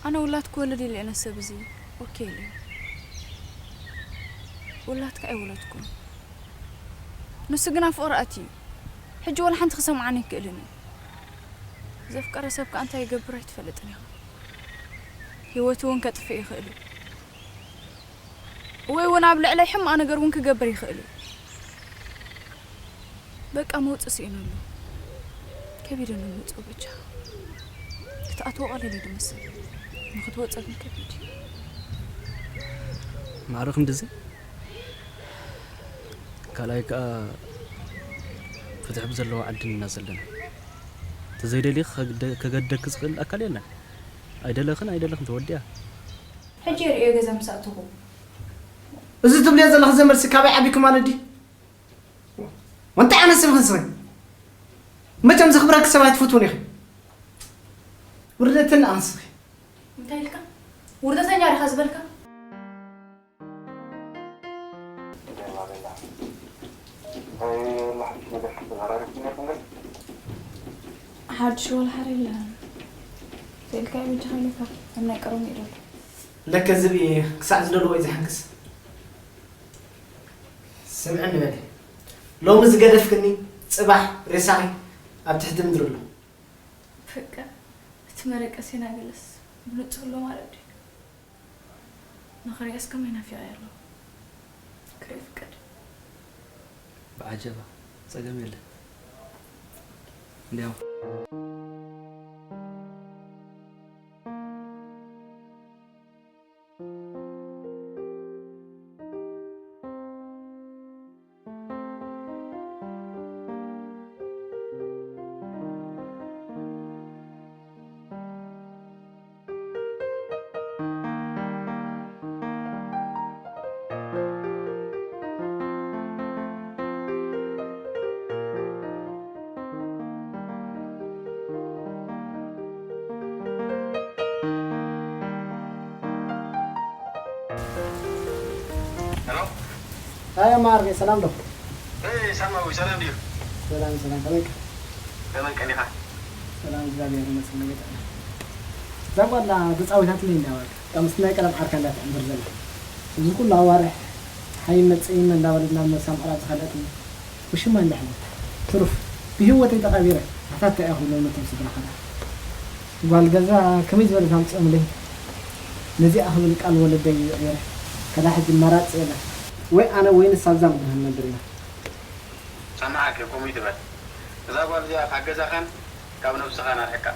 ኣነ ውላድ ክወልድ ኢለ እየ ነሰብ እዚ ወኪለ። ውላድ ከኣ ኣይወለድኩን። ንሱ ግና ፍቕሪ ኣትዩ እዩ። ሕጂ ወላ ሓንቲ ክሰምዓኒ ኣይክእልን እዩ። ዘፍቀረ ሰብ ከኣ እንታይ ይገብር ኣይትፈልጥን ኢኻ። ህይወቱ እውን ከጥፍእ ይኽእል እዩ። ወይ እውን ኣብ ልዕለይ ሕማቕ ነገር እውን ክገብር ይኽእል እዩ። በቃ መውጽእ ስኢኑ ኣሎ። ከቢድ ነው መውጽኡ ብቻ። ክትኣትዎ ቀሊል እዩ ዝመስል። ንክትወጽእ ግን ከቢድ እዩ። ማዕረ ክንድዚ? ካልኣይ ከኣ ፍትሒ ብዘለዎ ዓዲ ኢና ዘለና። ተዘይደልዩ ከግደ-፣ ከገደክ ዝኽእል ኣካል የለን። ኣይደለኽን ኣይደለኽን ተወዲኣ። ሕጂ የርእዮ ገዛ ምስ ኣተኹ። እዚ ትብልዮ ዘለኺ ዘመድሲ ካበይ ዓቢኩ ማለት ድዩ? ወንታ ኣነ ስምኺ ስኺ። መቸም ዘኽብረኪ ሰብ ኣይትፈትውን ኢኺ። ውርደትን ኣንስኺ። እንታይ ኢልካ? ውርደተኛ ዲኻ ዝበልካ? ሓድሽ ወላ ሓደ የለን። ስኢልካ እዩ በጃኻ ኢለካ። ኣብ ናይ ቀረሙ እዩ ዘሎ። ለከ ዝብኢ ክሳዕ ዝደልዎ እዩ ዝሓንክስ። ስምዕኒ በሊ። ሎሚ ዝገደፍክኒ፣ ጽባሕ ሬሳኺ ኣብ ትሕቲ ምድሪ ኣሎ። በቃ፣ እቲ መረቀ ሴና ገለስ ብንጹር ኣሎ ማለት ድዩ? ንኽሪኣስ ከመይ ናፊቐ ኣለኹ። ክርኢ ፍቀድ። ብዓጀባ፣ ጸገም የለን። እንዲያው ሄሎ። ኣይ፣ ማርጌ፣ ሰላም ዶ? እይ፣ ሳማዊ፣ ሰላም ድዩ? ሰላም፣ ሰላም፣ ከመይ ቀ-? ከመይ ቀኒኻ? ሰላም፣ እግዚኣብሔር ይመስገን፣ ነገ ጥዕና። እዛ ጓል ተጻዊታትለይ እንዳ በቃ፣ እታ ምስ ናይ ቀደም ዓርካ እንዳ ትዕምብር ዘላ። እዚ ኩሉ ኣዋርሕ ሓይመ ጸይመ እንዳበለት ናብ ነብሳ ምዕራብ ዝኸደት ውሽማ እንዳ ሕሞት። ትሩፍ፣ ብህይወተይ ተቐቢረ፣ ኣታ እንታይ ኢኹም ሎሚ ነቶም ስድራ ኸዳ? ጓል ገዛ ከመይ ዝበለት ኣምጽኦምለይ? ነዚኣ ክብል ቃል ወለደይ ገይረ፣ ከላ ሕጂ መራጺ የለን። ወይ ኣነ ወይ ንሳ ኣብዛ ምድሪ ክንነብር ኢና። ሰማዓኪ፣ ከምኡ ይትበል። እዛ ጓል እዚኣ ካብ ገዛኻን ካብ ነብስኻን ኣርሕቃ።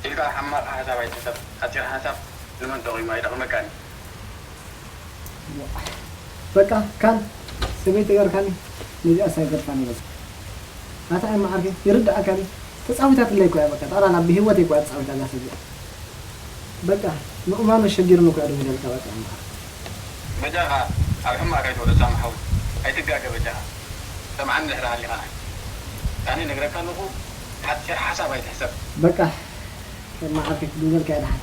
ኢልካ ሕማቕ ሓሳብ ኣይትሕሰብ። ሓጺር ሓሳብ ንመን ጠቒሙ ኣይጠቕመካን እዩ። በቃ፣ ካን ሰበይቲ ገርካኒ፣ ነዚኣ ሳይገርፋኒ በቃ። ኣታ እማ ዓርከይ፣ ይርድኣካ ድዩ? ተጻዊታትለይ እኮ እያ በቃ። ጠቕላላ ብህይወተይ እኮ እያ ተጻዊታ እዛ ሰብ እዚኣ። በቃ፣ ምእማኑ ሸጊሩኒ እኮ እያ ደው ኢለልካ በቃ እማ። በጃኻ ኣብ ሕማቕ ከይትወድቕ ሳሚ ሓወይ። ኣይትጋገ በጃኻ። ሰምዓኒ ድሕሪ ሃሊኻ ናይ። ኣነ እነግረካ ኣለኹ፣ ሓጺር ሓሳብ ኣይትሕሰብ። በቃ፣ እማ ዓርከይ፣ ደው ኢለልካ እያ ደሓን።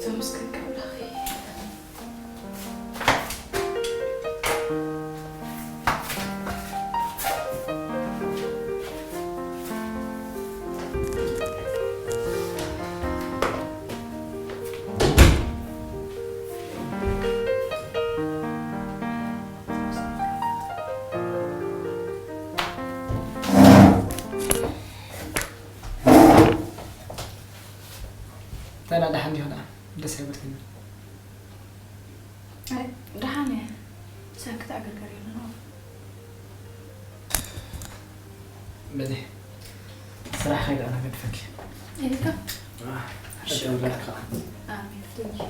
ተመስገን ኣምላኸይ። ደሓን እየ። ሰብ ክትዕግርግር የለን። በሊ፣ ስራሕ ከይደ ኣነ ገድፈኪ። ኢልካ? ኣዎ፣ ሕጂ እውለድካ። ኣሜን። Thank you።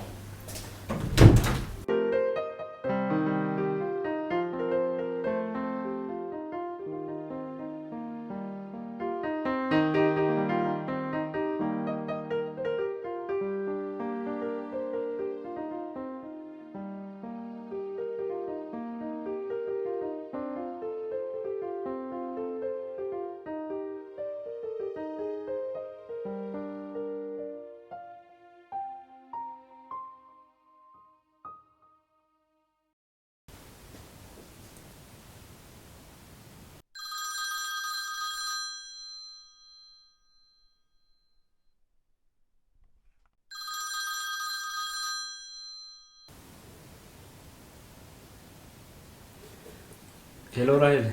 ሄሎ ራሄል።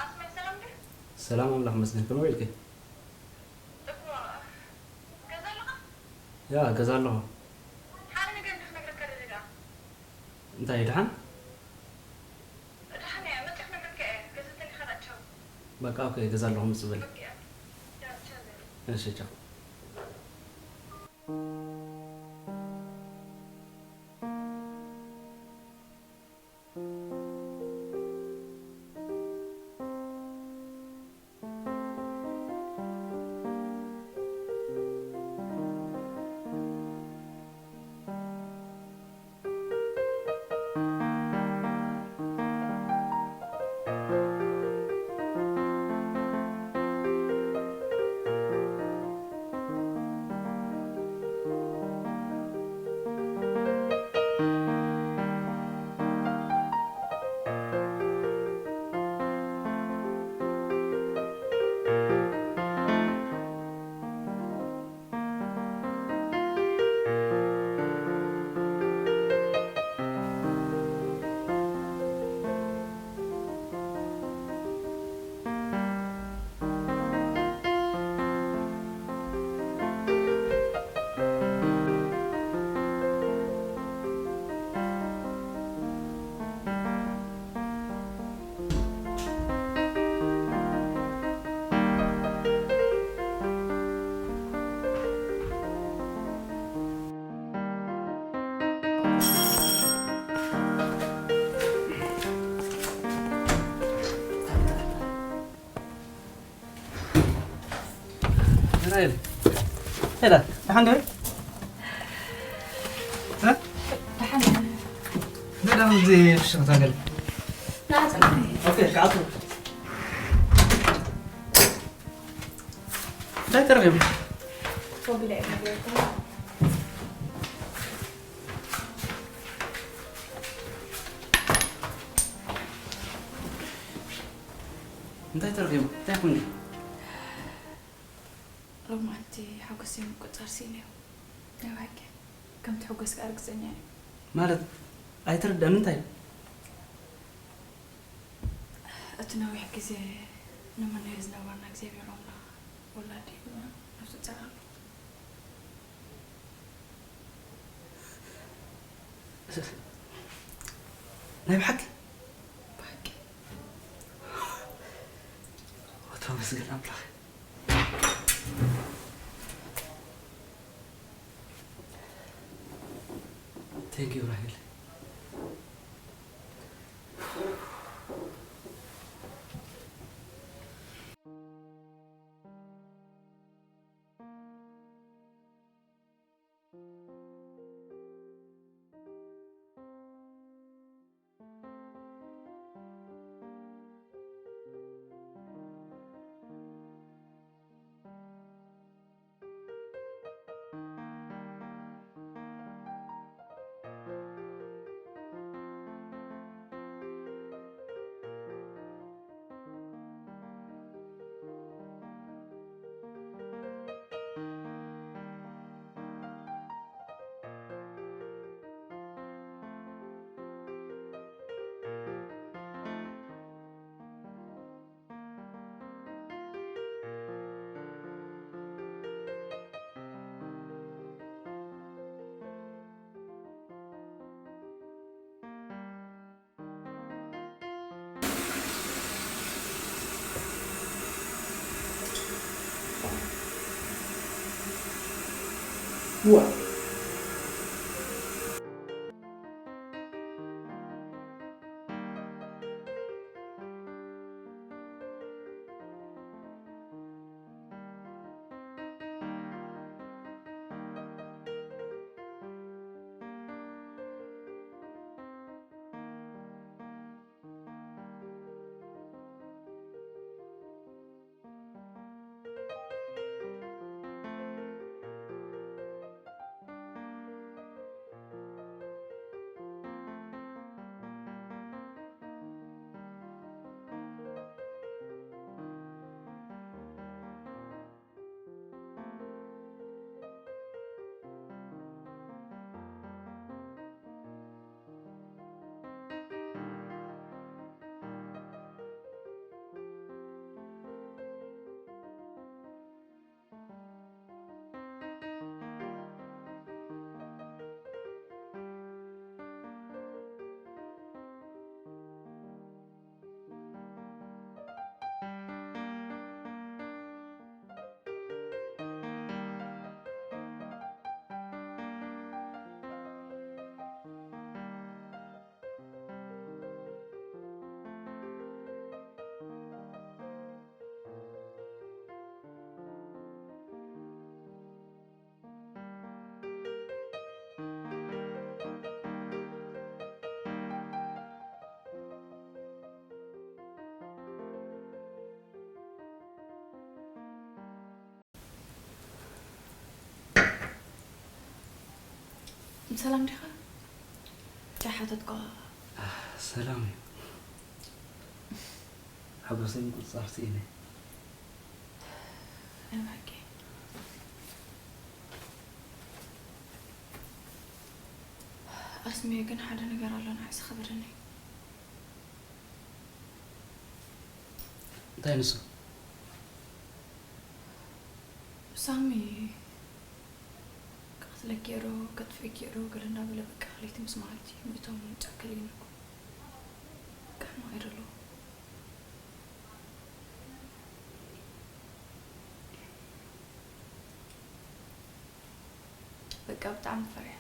ኣስማይ፣ ሰላም ድዩ? ሰላም፣ ኣምላኽ ይመስገን። ከመይ ውዒልኪ? ጽቡቕ። ገዛ ኣለኻ? ያ፣ ገዛ ኣለኹ። ሓደ ነገር እንዲ ክነግረካ ደሊኻ። እንታይ፣ ደሓን? ደሓን እየ፣ መጺእ ክነግረካ እየ። ገዛ እንተሊኻ ደኣ ቻው። በቃ፣ ኦኬ፣ ገዛ ኣለኹ፣ ምጽእ በሊ። ኦኬ፣ ቻው፣ ቻው። እሺ፣ ቻው። ራሄል፣ ሄዳ፣ ደሓን ዶ? እ? ደሓን። ሄዳ፣ እዚ ፍሽኽታ ገለ። ንዓ፣ ጸንሒ። ኦኬ፣ ክኣቱ። እንታይ ተረኺቡ? ኮፍ ኢለ እየ ነጊረኩም። እንታይ ተረኺቡ? እንታይ ኮይኑ? ሎማዓንቲ ሓጎሰይ ምቁጽጻር ስኢነዮ። ናይ ብሓቂ፣ ከምቲ ሕጎስ ከኣ ርግጸኛ እየ። ማለት? ኣይተረድኣን፣ እንታይ? እቲ ነዊሕ ግዜ ንመነዮ ዝነበርና እግዚኣብሔር ኣምላኽ ወላዲ ይሁንና፣ ነፍሱ ይጽዓር። ናይ ብሓቂ? ብሓቂ። ተመስገን ኣምላኽ። Thank you ራሄል። እዋ። ሰላም ዲኻ? እንታይ ሓተትኳ? ሰላም እዩ። ሓጎሰይ ምቁፅፃር ስኢነ። ናይ ብሓቂ። ኣስሜ፣ ግን ሓደ ነገር ኣሎ ንዓይ ዝኸበደኒ። እንታይ ንሱ? ሳሚ ክቐትለኪ ዶ ከጥፍእኪ ዶ ገለ እናበለ በቃ ለይቲ ምስ መዓልቲ ምእቶም ጨክል ይነኩ። በቃ ሕማቕ እዩ ዘሎ። በቃ ብጣዕሚ ፈሪሐ።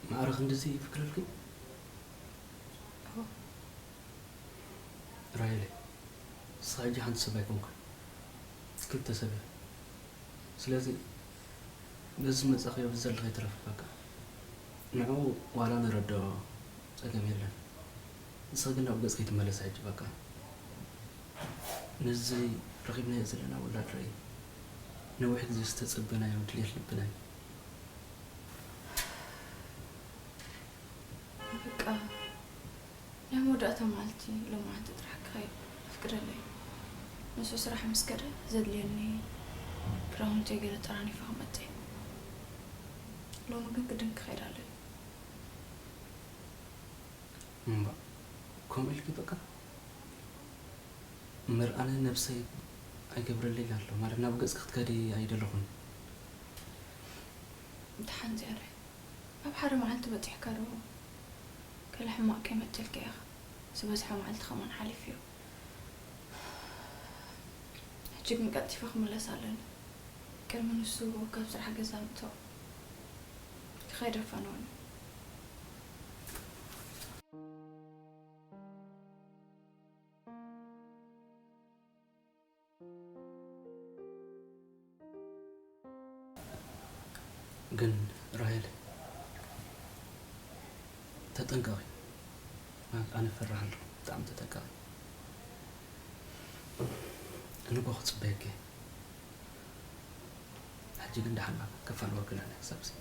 ማዕረ ክንድዚ ይፍክረልኪ? እዎ። ራሄለይ፣ ንስኺ ሕጂ ሓንቲ ሰብ ኣይኮንክን፣ ክልተ ሰብ እያ። ስለዚ በዚ ዝመጻኽዮ ብዘለኺ ኣይትረፍበካ። ንዕኡ ዋላ ነረድኦ ጸገም የለን። ንስኺ ግን ናብ ገጽ ከይትመለሲ ሕጂ በቃ። ነዚ ረኺብናዮ ዘለና ውላድ ርኣይ። ነዊሕ ግዜ ዝተጸበናዮ ድሌት ልብና እዩ። በቃ ናይ መወዳእታ መዓልቲ ሎማዓንቲ ጥራሕ ክኸይድ ኣፍቅደለይ። ንሱ ስራሕ ምስ ከደ ዘድልየኒ ክዳውንተይ ገለ ጠራኒፈ ክመጽእ እየ። ሎሚ ግን ግድን ክኸይድ ኣለኒ። እምባ፣ ከምኡ ኢልኪ በቃ? ምርኣነ ነብሰይ ኣይገብረለይ ኣሎ። ማለት ናብ ገጽ ክትከዲ ኣይደለኹን። ደሓን ዝያዳይ። ኣብ ሓደ መዓልቲ በጺሕካ ዶ? ገለ ሕማቕ ከይመጸልካ ኢኻ። ዝበዝሐ መዓልቲ ከምኡን ሓሊፉ እዩ። ሕጂ ግን ቀልጢፈ ክምለስ ኣለኒ። ቅድሚ ንሱ ካብ ስራሕ ገዛ ምእታው። ክኸይድ ኣፋንወኒ። ግን ራሄል፣ ተጠንቀቒ። ማለት ኣነ ፈራህ ኣለኹ፣ ብጣዕሚ ተጠንቀቒ። ንጎ ክጽበየኪ። ሕጂ ግን ደሓን በቃ፣ ክፋል ወግና ናይ ክሳብ እዚ።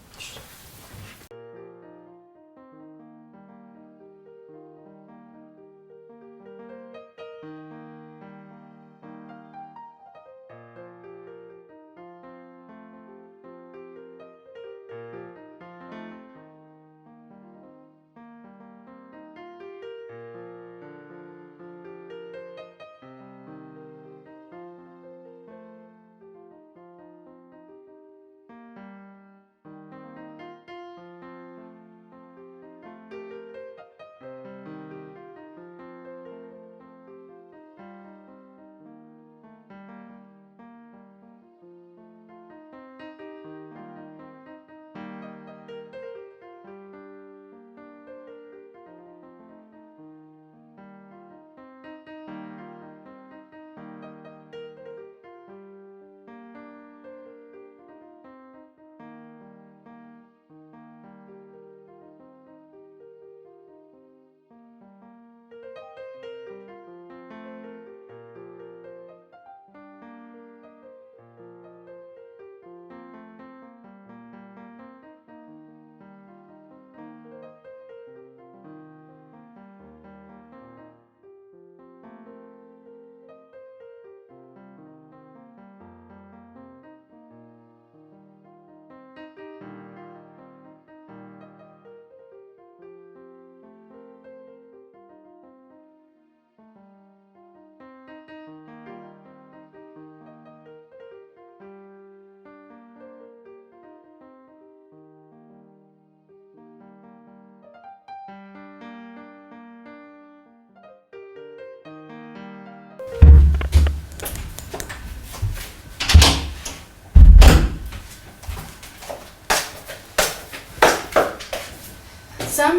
ሳሚ፣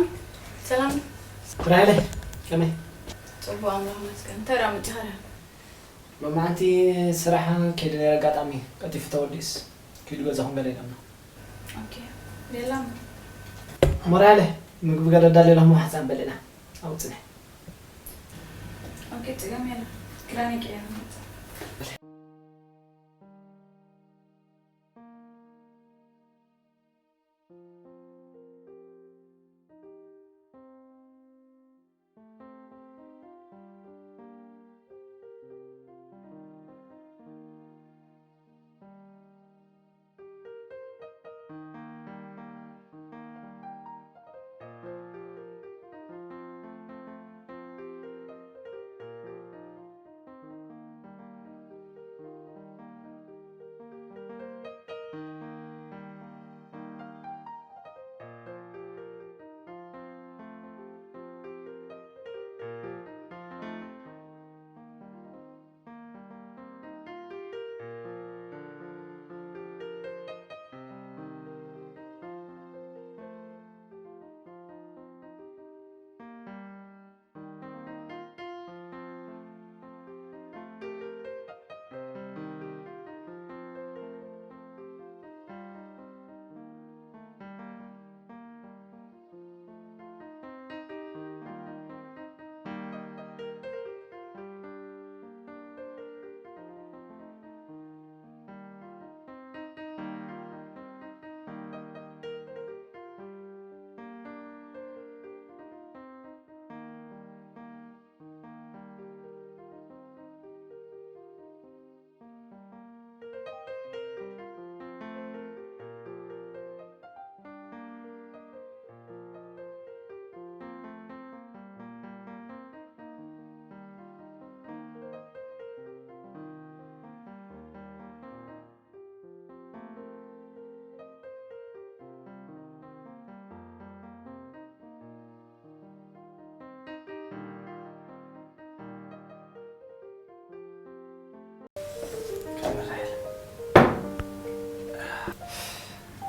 ሰላም። ራሄለ፣ ከመይ? ጽቡቕ፣ ኣምላኽ ይመስገን። እንታይ ደኣ መጺኻ ደኣ? ሎማዓንቲ ስራሕ ከይደ ነይረ፣ ኣጋጣሚ ቀልጢፉ ተወዲኡስ፣ ኪዱ ገዛኹም ገለ ኢሎምና። ኦኬ፣ የላም። እሞ ራሄለ፣ ምግቢ ገለ ኣዳልየ ኣለኹ፣ ማሕጻን በሊዕና ኣብኡ ጽንሕ። ኦኬ፣ ጽገም የለን። ክዳነይ ቀይረ መጽእ።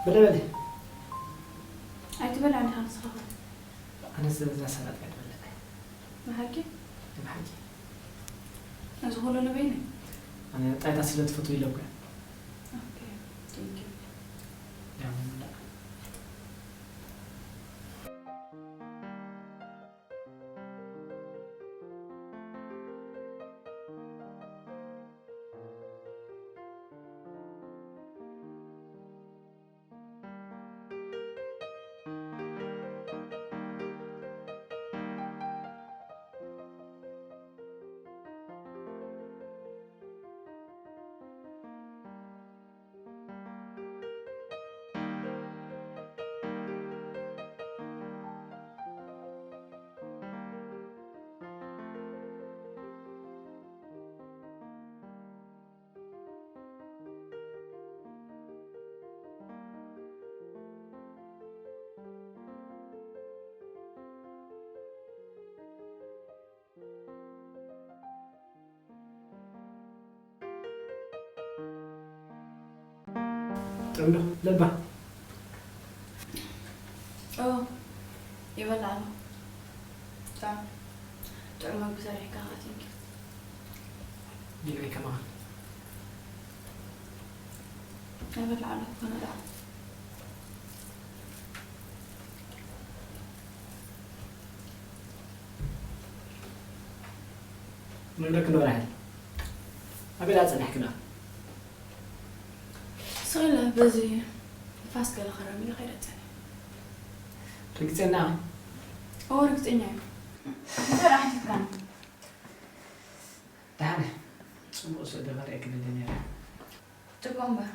በለ በለ። ኣይትበልዕ እንዲኻ ንስኻ ኸ? ኣነ ስለዛ ሰላጣ ኣይትበልዕ። ብሓቂ? ብሓቂ። እዚ ኩሉ ንበይነይ? ኣነ ጣይታ ስለ ትፈትው ኢለ እኮ እየ። ኦኬ፣ ቴንክ ዩ። ያው ምንዳ። ጥዑም ዶ ለባ? ኦ፣ ይበልዕ ኣሎ። ጥዑም፣ ጥዑም መግቢ ሰሪሕካ ኸዓ፣ ቴንክ ዩ። ዲናይ ከማን። ይበልዕ ኣሎ፣ ኮነ ደኣ። ንብለኪ ዶ ራሄል? ኣበይ ደኣ ጸኒሕክና? ስቕ ኢለ በዚ ንፋስ ገለ ክረም ኢለ ከይደ ጸኒሐ። ርግጸኛ? እወ፣ ርግጸኛ እየ። እንታይ ደኣ ሓቲትካኒ? ደሓን እየ። ጽቡቕ ስእሊ ከርእየኪ ደልየ ነይረ። ጽቡቕ እምበር፣